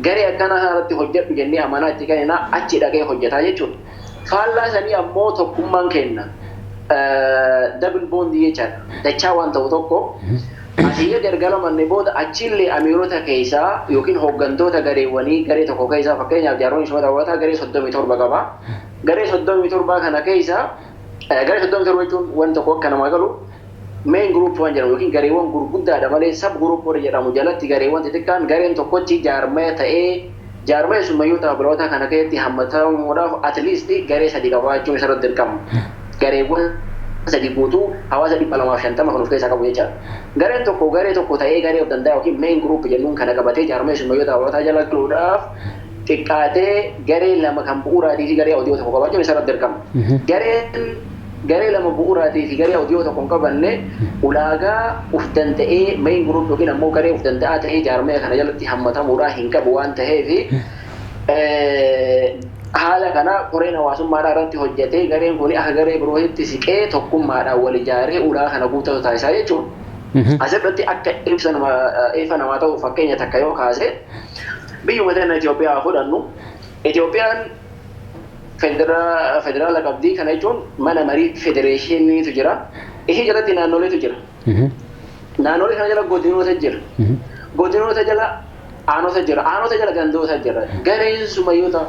garee akkanaa kanarratti hojjedhu jennee amanaa itti kennaa, achi dhaqee hojjetaa jechuudha. Faallaa sanii ammoo tokkummaan kenna double bondii jechaadha. Dachaa waan ta'u tokko asii gadi erga lamanne booda, achillee amiirota keessaa yookiin hooggantoota gareewwanii garee tokko keessaa, fakkeenyaaf jaarmonni sumata hawwataa garee 37 qaba. Garee 37 kana keessaa, garee 37 jechuun waan tokko akka namaa galu, main group waan jedhamu yookiin gareewwan gurguddaadha malee, sub group warri jedhamu jalatti gareewwan xixiqqaan, gareen tokkochi jaarmaya ta'ee jaarmaya summayyoota biroota kana keessatti hammatamuudhaaf at least garee sadi qabaachuun isarratti dirqama. Gareewwan sadi guutuu hawaasa 250 kan of keessaa qabu jechaadha. Gareen tokko garee tokko ta'ee garee of danda'a yookiin main group jennuun kana qabatee jaarmaya summayyoota biroota jala galuudhaaf xiqqaatee garee lama kan bu'uuraatii fi garee odiyoo tokko qabaachuun isarratti dirqama. Gareen garee lama bu'uuraatii fi garee odiyoo tokko hin qabanne ulaagaa uf danda'ee main group yookiin ammoo garee uf danda'aa ta'ee jaarmaya kana jalatti hammatamuudhaa hin qabu waan ta'eef, haala kana koreen hawaasummaadhaa irratti hojjetee gareen kun akka garee birootti siqee tokkummaadhaan wal ijaaree ulaa kana guuttatu taasisaa jechuudha. Asirratti akka ibsa ifa namaa ta'u fakkeenya takka yoo kaase, biyyuma tana Itoophiyaa fudhannu, Itoophiyaan federaala qabdii. Kana jechuun mana marii federeeshiniitu jira. Ishee jalatti naannoleetu jira. Naannolee kana jala godinoota jira. Godinoota jala aanota jira. Aanota jala gandoota jira. Gareen sumayyoota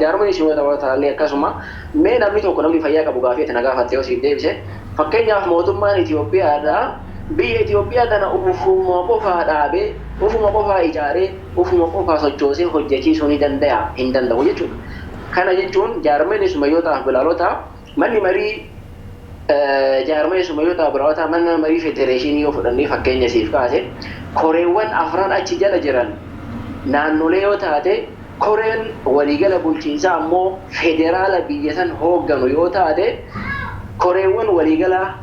jaarmanii sumayyoota taallee akkasuma. Mee namni tokko, namni fayyaa qabu, gaafii ati na gaafatte yoo siif deebise, fakkeenyaaf mootummaan Itoophiyaadhaa Biyya Itoophiyaa tana ufuma qofaa dhaabee, ufuma qofaa ijaaree, ufuma qofaa sochoosee hojjechiisuu ni danda'a hin danda'u jechuudha. Kana jechuun jaarmeen sumayyootaaf bilaalotaa manni marii jaarmee sumayyoota bilaalota mana marii federeeshinii yoo fudhannee fakkeenya siif kaase, koreewwan afran achi jala jiran naannolee yoo taate, koreen waliigala bulchiinsaa ammoo federaala biyya san hoogganu yoo taate, koreewwan waliigala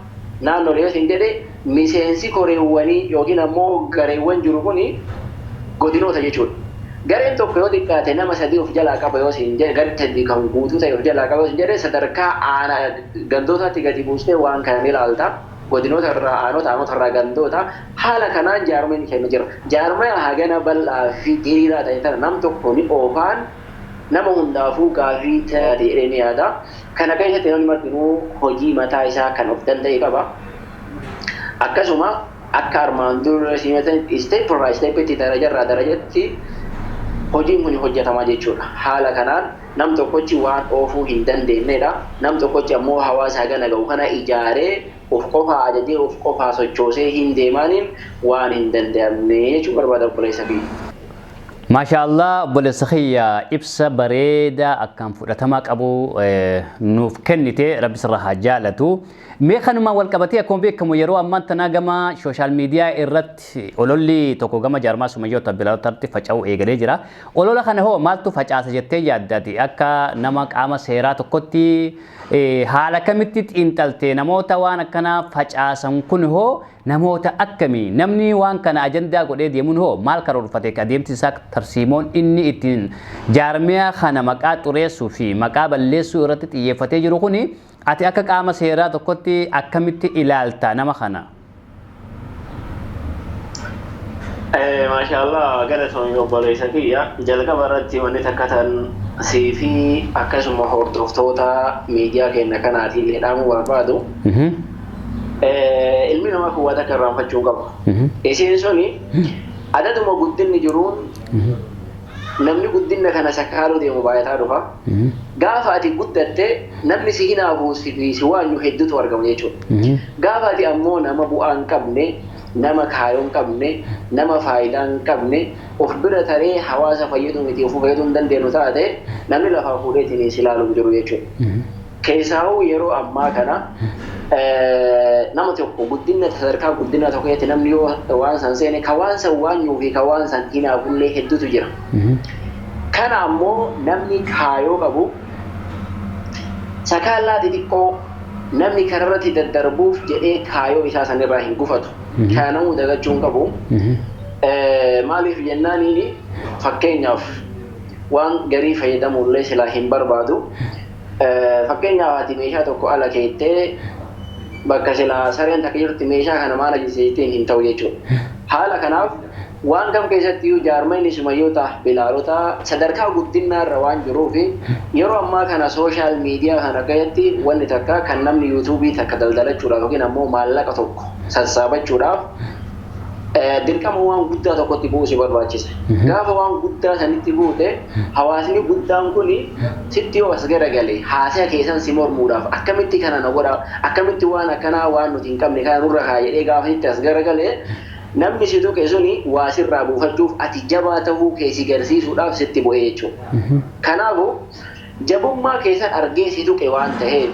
naannolee yoo isin jedhe, miseensi koreewwanii yookiin ammoo gareewwan jiru kuni godinoota jechuudha. Gareen tokko yoo xiqqaate nama sadii of jalaa qaba yoo isin jedhe, garee sadii kan guutuu ta'e of jalaa qaba yoo isin jedhe, sadarkaa aanaa gandootaatti gadi buustee waan kana ni ilaalta. Godinoota irraa aanota, aanota irraa gandoota, haala kanaan jaarmeen keenya jira. Jaarmaya hagana bal'aa fi diriiraa ta'e tana nam tokko ni oofaan nama hundaafuu gaafii taate jedhee ni yaada. Kana keessatti namni martinuu hojii mataa isaa kan of danda'e qaba. Akkasuma akka armaan dura simatan step irraa stepitti, darajarraa darajatti hojiin kun hojjetamaa jechuudha. Haala kanaan nam tokkochi waan oofuu hin dandeenyedha. Nam tokkochi ammoo hawaasa hagana ga'u kana ijaaree of qofaa ajajee of qofaa sochoosee hin deemaaniin waan hin danda'amne jechuu barbaada, obboleessa kiyya. Maasha Allah, obboleessa kiyya, ibsa bareedaa akkaan fudhatama qabu nuuf kennite, rabbi sirra haa jaalatu. Mee kanuma wal qabatee, akkuma beekamu yeroo ammaan tanaa gama social media irratti ololli tokko gama jaarmaa sumayyoota bilaalotaatti faca'uu eegalee jira. Olola kana hoo maaltu facaasa jettee yaaddati? Akka nama qaama seeraa tokkotti haala kamitti xiinxaltee, namoota waan akkanaa facaasan kun hoo namoota akkamii? Namni waan kana ajandaa godhee deemuun hoo maal karoorfate? Adeemsi isaa, tarsiimoon inni ittiin jaarmiyaa kana maqaa xureessuu fi maqaa balleessuu irratti xiyyeeffatee jiru kuni, ati akka qaama seeraa tokkotti akkamitti ilaalta nama kana? Maashaallah, galatoomii obboleessa kiyya. Jalqaba irratti wanni takka tan sii fi akkasuma hordoftoota miidiyaa keenya kanaatiin jedhamuu barbaadu. Ilmi namaa kun waa takka irraanfachuu qaba. Isiin suni adaduma guddinni jiruun namni guddina kana sakaaluu deemu baay'ataa dhufa. Gaafa ati guddatte namni si hinaafuu si waanyu hedduutu argama jechuudha. Gaafa ati ammoo nama bu'aa hin qabne, nama kaayoo hin qabne, nama faayidaa hin qabne, of bira taree hawaasa fayyaduu miti ofuu fayyaduu hin dandeenyu taate, namni lafaa fuudheetiin si ilaaluuf jiru jechuudha. Keessaawuu yeroo ammaa kana nama tokko guddina sadarkaa guddina tokko keessatti namni yoo waan san seene, ka waan san waanyuu fi ka waan san hinaafullee hedduutu jira. Kana ammoo namni kaayoo qabu sakaallaa xixiqqoo namni kararratti daddarbuuf jedhee kaayoo isaa sanirraa hin gufatu. Kana namuu dagachuu hin qabu. Maaliif jennaaniini, fakkeenyaaf waan garii fayyadamuullee silaa hin barbaadu. Fakkeenyaaf ati meeshaa tokko ala keettee bakka silaa sareen takka jirti meeshaa kana maal ajjeesiteen hin ta'u jechuudha. Haala kanaaf waan kam keessatti iyyuu jaarmayni sumayyoota bilaalota sadarkaa guddinaa irra waan jiruuf, yeroo ammaa kana social media kana keessatti wanni takka kan namni YouTubeii takka daldalachuudhaaf yookiin ammoo maallaqa tokko sassaabachuudhaaf dirqama waan guddaa tokkotti bu'uu si barbaachisa. Gaafa waan guddaa sanitti buute, hawaasni guddaan kuni sitti yoo as garagale, haasaya keessan si mormuudhaaf, akkamitti kana na godha, akkamitti waan akkanaa waan nuti hin qabne kana nurra kaa jedhee gaafa sitti as garagale, namni si tuqe suni waa sirraa buufachuuf ati jabaa ta'uu kee si garsiisuudhaaf sitti bu'ee jechuudha. Kanaafuu jabummaa keessan argee si tuqe waan ta'eef,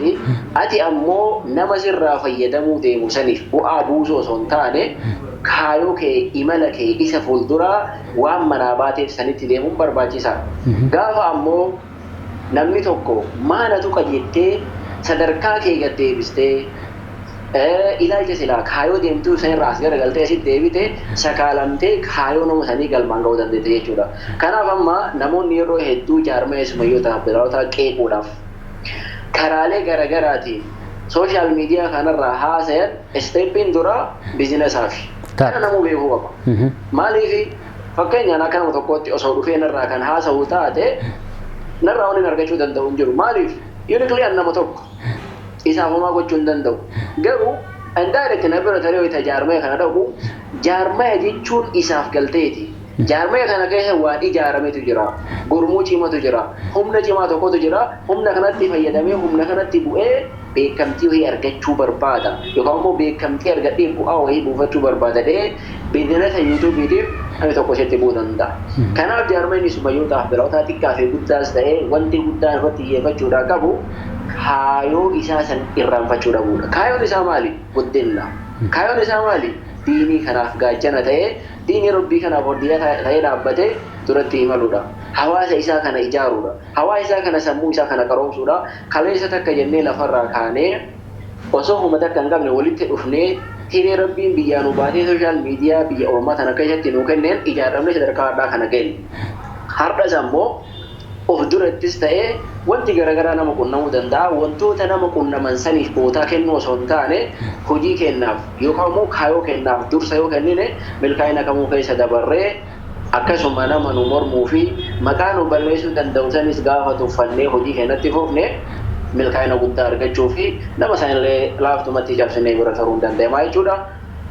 ati ammoo nama sirraa fayyadamuu deemu saniif bu'aa buusuu osoo hin taane, kaayoo kee, imala kee isa fuulduraa waan manaa baateef sanitti deemuun barbaachisaadha. Gaafa ammoo namni tokko maana tuqa jettee sadarkaa kee gad deebistee, ilaalcha silaa kaayoo deemtuu sanirraa as garagaltee asitti deebite, sakaalamtee kaayoo nama sanii galmaan ga'uu dandeette jechuudha. Kanaaf amma namoonni yeroo hedduu jaarmaya sumayyoota bilaalotaa qeequudhaaf karaalee garagaraatiin social media kanarraa haasayan, stepiin dura businessaafi. Kana namuu beekuu qaba. Maaliif, fakkeenyaan akka nama tokkootti osoo dhufee narraa kan haasa'u taate, narraa waan hin argachuu danda'u hin jiru. Maaliif, uniquely an nama tokko isaaf homaa gochuu hin danda'u. Garuu indirect na bira taree wayita jaarmaya kana dhaqu, jaarmaya jechuun isaaf galteeti. Jaarmaya kana keessa waan ijaarametu jira. Gurmuu cimatu jira. Humna cimaa tokkotu jira. Humna kanatti fayyadamee humna kanatti bu'ee Beekamtii wayii argachuu barbaada yookaan immoo beekamtii argadhee bu'aa wayii buufachuu barbaada dhee biizinasa yuutuubiitiif namni tokko isheetti bu'uu danda'a. Kanaaf jaarmeenyi sumayyootaaf bilootaa xiqqaa fi guddaas ta'ee wanti guddaan irratti xiyyeeffachuudhaa qabu kaayoo isaa san irraanfachuu dhabuudha. Kaayoon isaa maali? Guddinna. Kaayoon isaa maali? Diinii kanaaf gaachana ta'ee, diinii Rabbii kanaaf hordiyyaa ta'ee dhaabbatee duratti imaluudha. Hawaasa isaa kana ijaaruudha. Hawaasa isaa kana sammuu isaa kana qaroomsuudha. Kaleessa takka jennee lafarraa kaanee osoo homa takka hin qabne walitti dhufnee hiree Rabbiin biyyaa nu baasee sooshaal miidiyaa biyya ormaa tana keessatti nuu kenneen ijaaramnee sadarkaa har'aa kana geenye. Har'as ammoo of durattis ta'ee wanti garaagaraa nama qunnamuu danda'a. Wantoota nama qunnaman saniif bootaa kennuu osoo hin taane hojii kennaaf yookaan immoo kaayoo kennaaf dursa yoo kennine milkaa'ina kamuu keessa dabarree akkasuma nama nu mormuu fi maqaa nu balleessuu danda'u sanis gaafa tuffannee hojii keenyatti fufne milkaa'ina guddaa argachuu fi nama sanillee laaftumatti cabsinee bira taruu hin danda'ama jechuudha.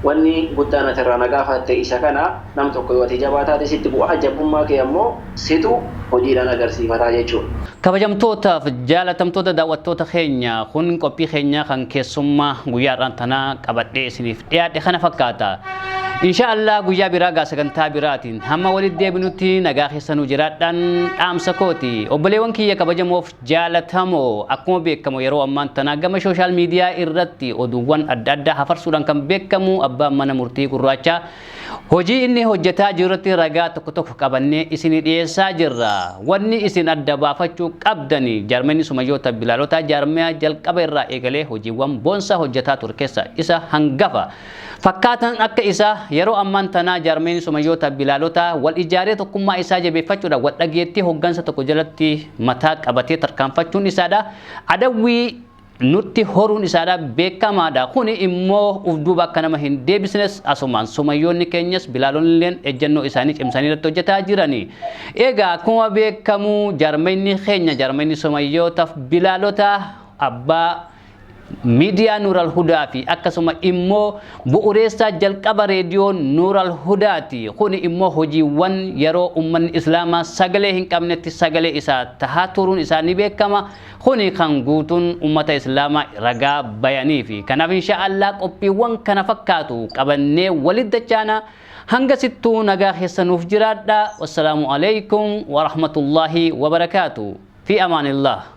Wanni guddaan asirraa na gaafatte isa kana. Nam tokko yoo ati jabaa taate sitti bu'aa, jabummaa kee ammoo situ hojiidhaan agarsiifataa jechuudha. Kabajamtootaaf jaalatamtoota daawwattoota keenya, kun qophii keenya kan keessummaa guyyaa har'aan tanaa qabadhee isiniif dhiyaadhe kana fakkaata. Insha Allah guyyaa biraa gaa sagantaa biraatiin hamma walitti deebinutti nagaa keessanuu jiraadhaan dhaamsa kooti. Obboleewwan kiyya kabajamoof jaalatamoo, akkuma beekamu yeroo ammaan tanaa gama sooshaal miidiyaa irratti oduuwwan adda addaa hafarsuudhaan kan beekamu abbaan mana murtii gurraachaa hojii inni hojjetaa jirutti ragaa tokko tokko qabannee isinii dhiyeessaa jirra. Wanni isin adda baafachuu qabdani, jaarmeenyi sumayyoota bilaalotaa jaarmiyaa jalqaba irraa eegalee hojiiwwan boonsaa hojjetaa ture keessa isa hangafa. Fakkaatan akka isaa yeroo ammaan tanaa jaarmeenyi sumayyoota bilaalotaa wal ijaaree tokkummaa isaa jabeeffachuudhaan wal dhageettii hoggansa tokko jalatti mataa qabatee tarkaanfachuun isaadha. Adawwii nutti horuun isaadha beekamaadha. Kuni immoo uf duuba akka nama hin deebisnes asumaan sumayyoonni keenyas bilaalonni ejjennoo isaanii cimsanii irratti hojjetaa jirani. Egaa akkuma beekamu jaarmeenyi keenya jaarmeenyi sumayyootaaf bilaalota abbaa miidiyaa Nuural Hudaa fi akkasuma immoo bu'uureessaa jalqaba reediyoo Nuural Hudaati. Kuni immoo hojiiwwan yeroo uummanni Islaamaa sagalee hin qabnetti sagalee isaa tahaa turuun isaa ni beekama. Kuni kan guutuun uummata Islaamaa ragaa bayanii fi kanaaf insha Allah qophiiwwan kana fakkaatu qabannee walitti dachaana. Hanga sittuu nagaa keessanuuf jiraadha. Wassalaamu alaikum wa rahmatullahi wa barakaatu. Fi amaanillah.